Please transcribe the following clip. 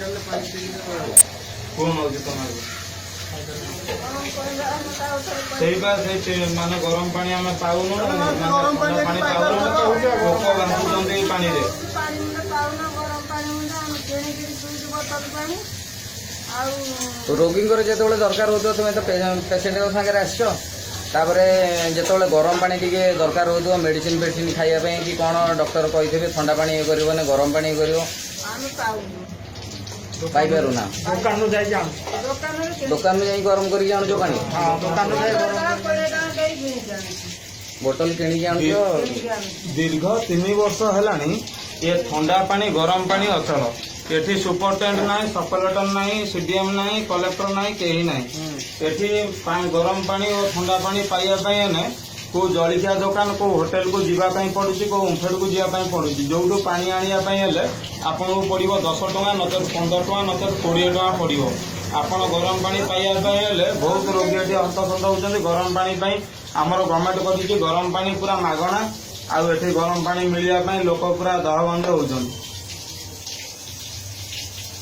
କଣ ହଉଛି ତମର? ସେଇ ବା ସେଇ ମାନେ ଗରମ ପାଣି ଆମେ ପାଉନୁ, ମାନେ ଥଣ୍ଡା ପାଣି ପାଉନୁ, ପୋକ ବାନ୍ଧୁଛନ୍ତି ଏଇ ପାଣିରେ। ପାଣି ମୁଣ୍ଡ ପାଉନ, ଗରମ ପାଣି ମୁଣ୍ଡ ଆମେ କିଣିକିରି ପିଉଛୁ, ବୋତଲ ପାଣି ଆଉ। ରୋଗୀଙ୍କର ଯେତେବେଳେ ଦରକାର ହେଉଥିବ, ତୁମେ ତ ପେସେଣ୍ଟଙ୍କ ସାଙ୍ଗରେ ଆସିଛ। ତାପରେ ଯେତେବେଳେ ଗରମ ପାଣି ଟିକେ ଦରକାର ହେଉଥିବ, ମେଡ଼ିସିନ ଫେଡ଼ିସିନ ଖାଇବା ପାଇଁ କି କ'ଣ, ଡକ୍ଟର କହିଥିବେ ଥଣ୍ଡା ପାଣି ଇଏ କରିବନି, ଗରମ ପାଣି ଇଏ କରିବ। ଆମେ ପାଉନୁ। ପାଇପାରୁନା? ଦୋକାନରୁ ଯାଇକି ଆଣୁଛୁ। ଦୋକାନରେ କିଣି- ଦୋକାନରୁ ଯାଇ ଗରମ କରିକି ଆଣୁଛ ପାଣି? ହଁ, ଦୋକାନରୁ ଯାଇ 15 ଗରମ ଟଙ୍କା, 20 ଟଙ୍କା ଦେଇ କିଣିକି ଆଣୁଛୁ। ବୋଟଲ କିଣିକି ଆଣୁଛ? କିଣିକି ଆଣୁଛୁ। ଦୀର୍ଘ 3 ବର୍ଷ ହେଲାଣି ଏ ଥଣ୍ଡା ପାଣି, ଗରମ ପାଣି ଅଚଳ। ଏଠି ସୁପରଟେଣ୍ଡ ନାହିଁ, ସପଲେଟର ନାହିଁ, ସିଡିଏମ ନାହିଁ, କଲେକ୍ଟର ନାହିଁ, କେହି ନାହିଁ ଏଠି। ଗରମ ପାଣି ଓ ଥଣ୍ଡା ପାଣି ପାଇବା ପାଇଁ ହେଲେ କୋଉ ଜଳିଖିଆ ଦୋକାନ, କୋଉ ହୋଟେଲକୁ ଯିବା ପାଇଁ ପଡୁଛି, କୋଉ ଓମ୍ଫେଡକୁ ଯିବା ପାଇଁ ପଡୁଛି। ଯୋଉଠୁ ପାଣି ଆଣିବା ପାଇଁ ହେଲେ ଆପଣଙ୍କୁ ପଡିବ 10 ଟଙ୍କା, ନଚେତ 15 ଟଙ୍କା, ନଚେତ 20 ଟଙ୍କା ପଡିବ। ଆପଣ ଗରମ ପାଣି ପାଇବା ପାଇଁ ହେଲେ ବହୁତ ରୋଗୀ ଏଠି ହନ୍ତସନ୍ତ ହଉଛନ୍ତି ଗରମ ପାଣି ପାଇଁ। ଆମର ଗଭର୍ଣ୍ଣମେଣ୍ଟ କରିଛି ଗରମ ପାଣି ପୁରା ମାଗଣା, ଆଉ ଏଠି ଗରମ ପାଣି ମିଳିବା ପାଇଁ ଲୋକ ପୁରା ଦହଗଞ୍ଜ ହଉଛନ୍ତି।